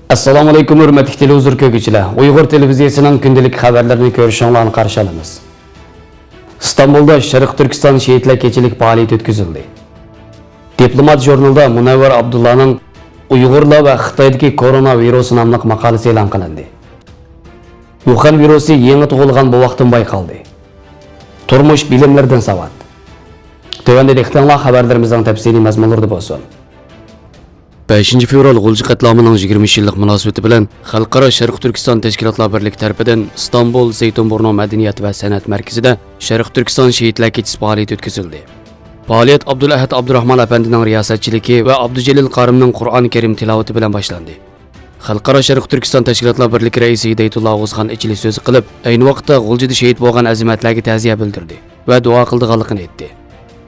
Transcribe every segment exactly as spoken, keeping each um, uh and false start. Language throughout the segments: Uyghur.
ئەسسالامۇئەلەيكۇم، ھۆرمەتلىك تېلېۋىزور كۆرگۈچىلەر! ئۇيغۇر تېلېۋىزىيەسىنىڭ كۈندىلىك خەۋەرلىرىنى كۆرۈشۈڭلارنى قارشى ئالىمىز. ئىستانبۇلدا شەرقىي تۈركىستان شېھىتلەر كېچىلىك پائالىيىتى ئۆتكۈزۈلدى. دىپلومات ژۇرنىلىدا مۇنەۋۋەر ئابدۇللانىڭ «ئۇيغۇرلار ۋە خىتايدىكى كورونا ۋىرۇسى» ناملىق ماقالىسى ئېلان قىلىندى. ۋۇخەن ۋىرۇسى يېڭى تۇغۇلغان بوۋاقتىن بايقالدى. تۇرمۇش بىلىملىرىدىن ساۋات. تۆۋەندە دىققىتىڭلار خەۋەرلىرىمىزنىڭ تەپسىلىي مەزمۇنلىرىدا بولسۇن. بەشىنچى فېۋرال غۇلجا قەتلىئامىنىڭ يىگىرمە ئۈچ يىللىق مۇناسىۋىتى بىلەن خەلقئارا شەرقىي تۈركىستان تەشكىلاتلار بىرلىكى تەرىپىدىن ئىستانبۇل زەيتۇنبۇرنۇ مەدەنىيەت ۋە سەنئەت مەركىزىدە شەرقىي تۈركىستان شېھىتلەر كېچىسى پائالىيىتى ئۆتكۈزۈلدى. پائالىيەت ئابدۇلئەھەد ئابدۇراخمان ئەپەندىنىڭ رىياسەتچىلىكى ۋە ئابدۇجېلىل قارىمنىڭ قۇرئان كەرىم تىلاۋىتى بىلەن باشلاندى. خەلقئارا شەرقىي تۈركىستان تەشكىلاتلار بىرلىكى رەئىسى ھىدايەتۇللا ئوغۇزخان ئېچىلىش سۆزى قىلىپ، ئەينى ۋاقىتتا غۇلجىدا شېھىت بولغان ئەزىمەتلەرگە تەزىيە بىلدۈردى ۋە دۇئا قىلىدىغانلىقىنى ئېيتتى.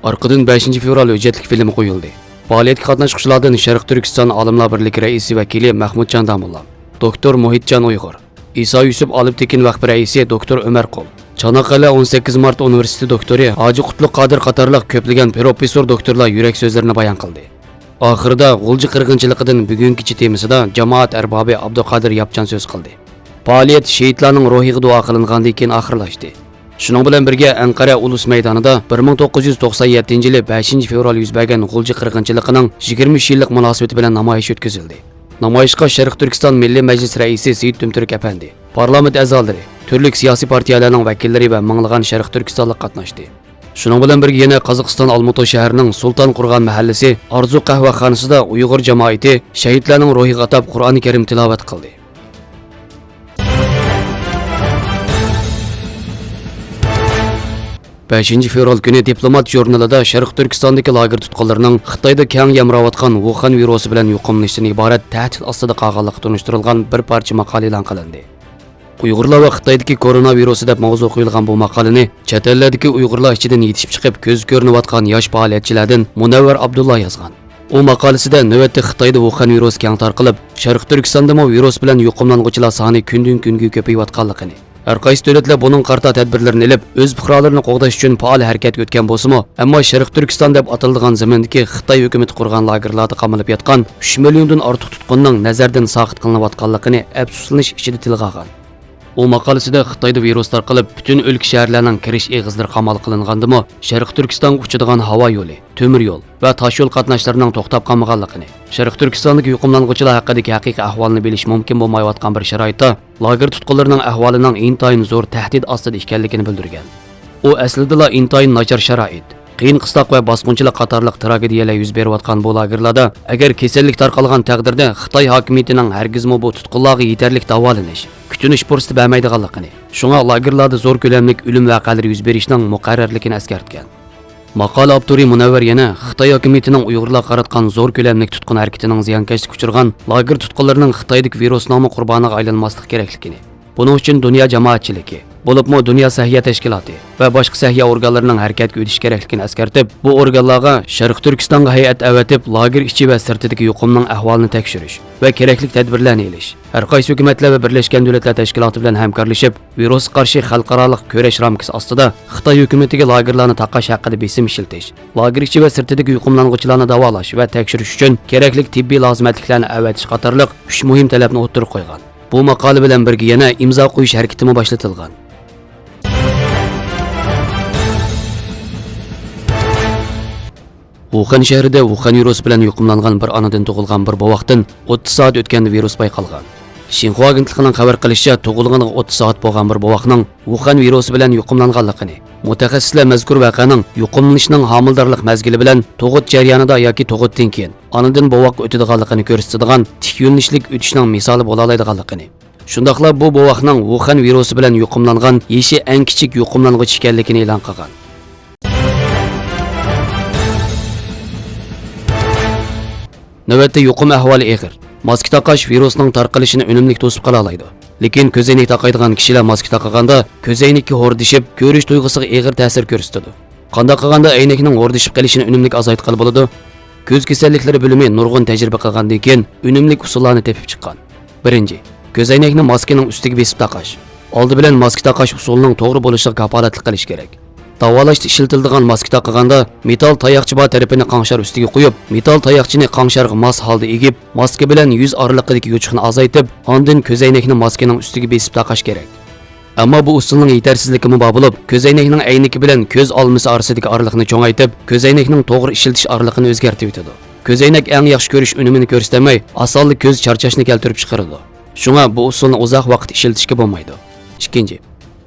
ئارقىدىن بەشىنچى فېۋرال ھۆججەتلىك فىلىمى قويۇلدى. پائالىيەتكە قاتناشقۇچىلاردىن شەرقىي تۈركىستان ئالىملار بىرلىكى رەئىسى ۋەكىلى مەھمۇتجان داموللا، دوكتور مۇھىتجان ئۇيغۇر، ئىسا يۈسۈپ ئالپتېكىن ۋەقپى رەئىسى دوكتور ئۆمەر قۇل، چاناققەلە ئون سەككىز مارت ئۇنىۋېرسىتېتى دوكتورى ھاجى قۇتلۇق قادىر قاتارلىق كۆپلىگەن پروفېسسور، دوكتورلار يۈرەك سۆزلىرىنى بايان قىلدى. ئاخىرىدا غۇلجا قىرغىنچىلىقىدىن بۈگۈنگىچە تېمىسىدا جامائەت ئەربابى ئابدۇقادىر ياپچان سۆز قىلدى. پائالىيەت شېھىتلارنىڭ روھىغا دۇئا قىلىنغاندىن كېيىن ئاخىرلاشتى. شۇنىڭ بىلەن بىرگە، ئەنقەرە ئۇلۇس مەيدانىدا بىر مىڭ توققۇز يۈز توقسان يەتتىنچى يىلى بەشىنچى فېۋرال يۈز بەرگەن غۇلجا قىرغىنچىلىقىنىڭ يىگىرمە ئۈچ يىللىق مۇناسىۋىتى بىلەن نامايىش ئۆتكۈزۈلدى. نامايىشقا شەرقىي تۈركىستان مىللىي مەجلىس رەئىسى سېيىت تۈمتۈرك ئەپەندى، پارلامېنت ئەزالىرى، تۈرلۈك سىياسىي پارتىيەلەرنىڭ ۋەكىللىرى ۋە مىڭلىغان شەرقىي تۈركىستانلىق قاتناشتى. شۇنىڭ بىلەن بىرگە، يەنە قازاقىستان ئالمۇتا شەھىرىنىڭ سۇلتان قۇرغان مەھەللىسى ئارزۇ قەھۋەخانىسىدا ئۇيغۇر جامائىتى شەھىدلەرنىڭ روھىغا ئاتاپ قۇرئان كەرىم تىلاۋەت قىلدى. بەشىنچى فېۋرال كۈنى دىپلومات ژۇرنىلىدا شەرقىي تۈركىستاندىكى لاگېر تۇتقۇنلىرىنىڭ خىتايدا كەڭ يامراۋاتقان ۋۇخەن ۋىرۇسى بىلەن يۇقۇملىنىشتىن ئىبارەت تەھدىت ئاستىدا قالغانلىقى تونۇشتۇرۇلغان بىر پارچە ماقالە ئېلان قىلىندى. ئۇيغۇرلار ۋە خىتايدىكى كورونا ۋىرۇسى دەپ ماۋزۇ قويۇلغان بۇ ماقالىنى چەت ئەللەردىكى ئۇيغۇرلار ئىچىدىن يېتىشىپ چىقىپ كۆزگە كۆرۈنۈۋاتقان ياش پائالىيەتچىلەردىن مۇنەۋۋەر ئابدۇللا يازغان. ئۇ ماقالىسىدە نۆۋەتتە خىتايدا ۋۇخەن ۋىرۇسى كەڭ تارقىلىپ، شەرقىي تۈركىستاندىمۇ ۋىرۇس بىلەن يۇقۇملانغۇچىلار سانى كۈندىن-كۈنگە كۆپىيىۋاتقانلىقىنى، ھەرقايسى دۆلەتلەر بۇنىڭغا قارىتا تەدبىرلەرنى ئېلىپ، ئۆز پۇقرالىرىنى قوغداش ئۈچۈن پائال ھەرىكەتكە ئۆتكەن بولسىمۇ، ئەمما شەرقىي تۈركىستان دەپ ئاتىلىدىغان زېمىندىكى خىتاي ھۆكۈمىتى قۇرغان لاگېرلاردا قامىلىپ ياتقان ئۈچ مىليوندىن ئارتۇق تۇتقۇننىڭ نەزەردىن ساقىت قىلىنىۋاتقانلىقىنى ئەپسۇسلىنىش ئىچىدە تىلغا ئالغان. ئۇ ماقالىسىدە خىتايدا ۋىرۇس تارقىلىپ، پۈتۈن ئۆلكە شەھەرلەرنىڭ كىرىش ئېغىزلىرى قامال قىلىنغاندىمۇ، شەرقىي تۈركىستانغا ئۇچىدىغان ھاۋا يولى، تۆمۈر يول ۋە تاش يول قاتناشلىرىنىڭ توختاپ قالمىغانلىقىنى، شەرقىي تۈركىستاندىكى يۇقۇملانغۇچىلار ھەققىدىكى ھەقىقىي ئەھۋالنى بىلىش مۇمكىن بولمايۋاتقان بىر شارائىتتا، لاگېر تۇتقۇنلىرىنىڭ ئەھۋالىنىڭ ئىنتايىن زور تەھدىت ئاستىدا ئىكەنلىكىنى بىلدۈرگەن. ئۇ ئەسلىدىلا ئىنتايىن ناچار شارائىت، قىيىن قىستاق ۋە باسقۇنچىلىق قاتارلىق تراگېدىيەلەر يۈز بېرىۋاتقان بۇ لاگېرلاردا ئەگەر كېسەللىك تارقالغان تەقدىردە، خىتاي ھاكىمىيىتىنىڭ ھەرگىزمۇ بۇ تۇتقۇنلارغا يېتەرلىك داۋالىنىش، كۈتۈنۈش پۇرسىتى بەرمەيدىغانلىقىنى، شۇڭا لاگېرلاردا زور كۆلەملىك ئۆلۈم ۋەقەلىرى يۈز بېرىشىنىڭ مۇقەررەرلىكىنى ئەسكەرتكەن. ماقالە ئاپتورى مۇنەۋۋەر يەنە خىتاي ھاكىمىيىتىنىڭ ئۇيغۇرلارغا قاراتقان زور كۆلەملىك تۇتقۇن ھەرىكىتىنىڭ زىيانكەشلىككە ئۇچرىغان لاگېر تۇتقۇنلىرىنىڭ خىتايدىكى ۋىرۇسنىڭمۇ قۇربانىغا ئايلانماسلىقى كېرەكلىكىنى، بۇنىڭ ئۈچۈن دۇنيا جامائەتچىلىكى، بولۇپمۇ دۇنيا سەھىيە تەشكىلاتى ۋە باشقا سەھىيە ئورگانلىرىنىڭ ھەرىكەتكە ئۆتۈشى كېرەكلىكىنى ئەسكەرتىپ، بۇ ئورگانلارغا شەرقىي تۈركىستانغا ھەيئەت ئەۋەتىپ، لاگېر ئىچى ۋە سىرتىدىكى يۇقۇمنىڭ ئەھۋالىنى تەكشۈرۈش ۋە كېرەكلىك تەدبىرلەرنى ئېلىش، ھەرقايسى ھۆكۈمەتلەر ۋە بىرلەشكەن دۆلەتلەر تەشكىلاتى بىلەن ھەمكارلىشىپ، ۋىرۇسقا قارشى خەلقئارالىق كۈرەش رامكىسى ئاستىدا خىتاي ھۆكۈمىتىگە لاگېرلارنى تاقاش ھەققىدە بېسىم ئىشلىتىش، لاگېر ئىچى ۋە سىرتىدىكى يۇقۇملانغۇچىلارنى داۋالاش ۋە تەكشۈرۈش ئۈچۈن كېرەكلىك تېببىي لازىمەتلىكلەرنى ئەۋەتىش قاتارلىق ئۈچ مۇھىم تەلەپنى ئوتتۇرىغا قويغان. بۇ ماقالە بىلەن بىرگە يەنە ئىمزا قويۇش ھەرىكىتىمۇ باشلىتىلغان. ۋۇخەن شەھىرىدە ۋۇخەن ۋىرۇسى بىلەن يۇقۇملانغان بىر ئانىدىن تۇغۇلغان بىر بوۋاقتىن ئوتتۇز سائەت ئۆتكەندە ۋىرۇس بايقالغان. شىنخۇا ئاگېنتلىقىنىڭ خەۋەر قىلىشىچە، تۇغۇلغىنىغا ئوتتۇز سائەت بولغان بىر بوۋاقنىڭ ۋۇخەن ۋىرۇسى بىلەن يۇقۇملانغانلىقىنى، مۇتەخەسسىسلەر مەزكۇر ۋەقەنىڭ يۇقۇملىنىشنىڭ ھامىلىدارلىق مەزگىلى بىلەن تۇغۇت جەريانىدا ياكى تۇغۇتتىن كېيىن ئانىدىن بوۋاققا ئۆتىدىغانلىقىنى كۆرسىتىدىغان تىك يۆنىلىشلىك ئۆتۈشنىڭ مىسالى بولالايدىغانلىقىنى، شۇنداقلا بۇ بوۋاقنىڭ ۋۇخەن ۋىرۇسى بىلەن يۇقۇملانغان يېشى ئەڭ كىچىك يۇقۇملانغۇچى ئىكەنلىكىنى ئېلان قىلغان. نۆۋەتتە يۇقۇم ئەھۋالى ئېغىر. ماسكا تاقاش ۋىرۇسنىڭ تارقىلىشىنى ئۈنۈملۈك توسۇپ قالالايدۇ. لېكىن كۆزئەينەك تاقايدىغان كىشىلەر ماسكا تاقىغاندا كۆزئەينىكى ھوردىشىپ، كۆرۈش تۇيغۇسىغا ئېغىر تەسىر كۆرسىتىدۇ. قانداق قىلغاندا ئەينەكنىڭ ھوردىشىپ قېلىشىنى ئۈنۈملۈك ئازايتقىلى بولىدۇ؟ كۆز كېسەللىكلىرى بۆلۈمى نۇرغۇن تەجرىبە قىلغاندىن كېيىن ئۈنۈملۈك ئۇسۇللارنى تېپىپ چىققان. بىرىنچى، كۆزئەينەكنى ماسكىنىڭ ئۈستىگە بېسىپ تاقاش. ئالدى بىلەن ماسكا تاقاش ئۇسۇلىنىڭ توغرا بولۇشىغا كاپالەتلىك قىلىش كېرەك. داۋالاشتا ئىشلىتىلىدىغان ماسكا تاقىغاندا مېتال تاياقچە بار تەرىپىنى قاڭشار ئۈستىگە قويۇپ، مېتال تاياقچىنى قاڭشارغا ماس ھالدا ئېگىپ، ماسكا بىلەن يۈز ئارىلىقىدىكى يوچۇقنى ئازايتىپ، ئاندىن كۆزەينەكنى ماسكىنىڭ ئۈستىگە بېسىپ تاقاش كېرەك. ئەمما بۇ ئۇسۇلنىڭ يېتەرسىزلىكىمۇ بار بولۇپ، كۆزەينەكنىڭ ئەينىكى بىلەن كۆز ئالمىسى ئارىسىدىكى ئارىلىقنى چوڭايتىپ، كۆزەينەكنىڭ توغرا ئىشلىتىش ئارىلىقىنى ئۆزگەرتىۋېتىدۇ. كۆزەينەك ئەڭ ياخشى كۆرۈش ئۈنۈمىنى كۆرسىتەلمەي، ئاسانلا كۆز چارچاشنى كەلتۈرۈپ چىقىرىدۇ. شۇڭا بۇ ئۇسۇلنى ئۇزاق ۋاقىت ئىشلىتىشكە بولمايدۇ. ئىككىنچى،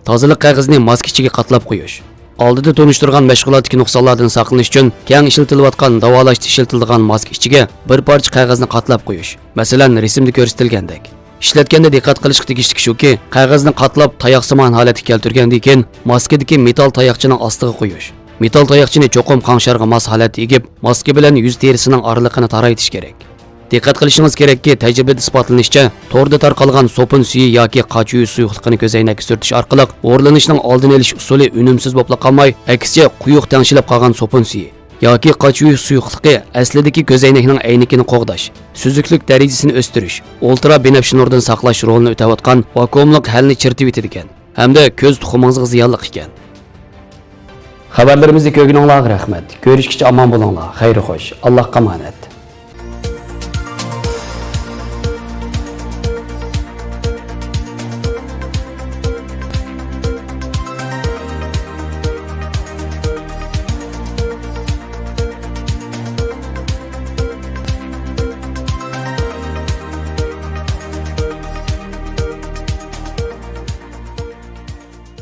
تازىلىق قەغىزىنى ماسكا ئىچىگە قاتلاپ قويۇش. ئالدىدا تونۇشتۇرغان مەشغۇلاتتىكى نۇقسانلاردىن ساقلىنىش ئۈچۈن، كەڭ ئىشلىتىلىۋاتقان داۋالاشتا ئىشلىتىلىدىغان ماسكا ئىچىگە بىر پارچە قەغەزنى قاتلاپ قويۇش. مەسىلەن، رەسىمدە كۆرسىتىلگەندەك. ئىشلەتكەندە دىققەت قىلىشقا تېگىشلىكى شۇكى، قەغەزنى قاتلاپ، تاياقسىمان ھالەتكە كەلتۈرگەندىن كېيىن، ماسكىدىكى مېتال تاياقچىنىڭ ئاستىغا قويۇش. مېتال تاياقچىنى چوقۇم قاڭشارغا ماس ھالەتتە ئېگىپ، ماسكا بىلەن يۈز تېرىسىنىڭ ئارىلىقىنى تارايتىش كېرەك. دىققەت قىلىشىڭىز كېرەككى، تەجرىبىدە ئىسپاتلىنىشىچە، توردا تارقالغان سوپۇن سۈيى ياكى قاچا يۇيۇش سۇيۇقلۇقىنى كۆزەينەككە سۈرتۈش ئارقىلىق ھورلىنىشنىڭ ئالدىنى ئېلىش ئۇسۇلى ئۈنۈمسىز بولۇپلا قالماي، ئەكسىچە، قويۇق تەڭشىلىپ قالغان سوپۇن سۈيى ياكى قاچا يۇيۇش سۇيۇقلۇقى ئەسلىدىكى كۆزەينەكنىڭ ئەينىكىنى قوغداش، سۈزۈكلۈك دەرىجىسىنى ئۆستۈرۈش، ئۇلترا بىنەپشە نۇردىن ساقلاش رولىنى ئۆتەۋاتقان ۋاكۇئۇملۇق ھەلنى چىرىتىۋېتىدىكەن ھەمدە كۆز تۇخۇمىڭىزغا زىيانلىق ئىكەن. خەۋەرلىرىمىزنى كۆرگىنىڭلارغا رەھمەت. كۆرۈشكىچە ئامان بولۇڭلار. خەير خوش. ئاللاھقا ئامانەت.